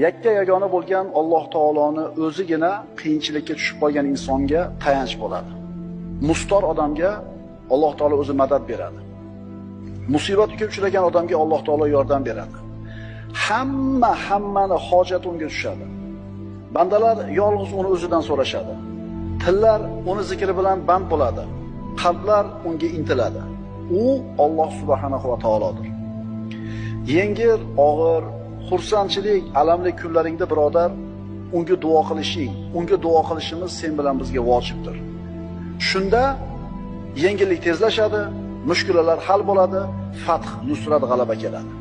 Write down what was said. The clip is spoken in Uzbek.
Yakka yagona bo'lgan Alloh taoloni o'zigina qiyinchilikka tushib qolgan insonga tayanch bo'ladi. Mustor odamga Alloh taolo o'zi madad beradi. Musibatga uchragan odamga Alloh taolo yordam beradi. Hamma hammani hojati unga tushadi. Bandalar yolg'iz uni o'zidan so'rashadi. Tillar uni zikri bilan band bo'ladi. Qalblar unga intiladi. U Alloh subhanahu va taolodir. Yengil, og'ir, xursandchilik, alamli kunlaringda birodar, unga duo qilishing, unga duo qilishimiz sen bilan bizga vojibdir. Shunda yengillik tezlashadi, mushkulalar hal bo'ladi, fath, nusrat, g'alaba keladi.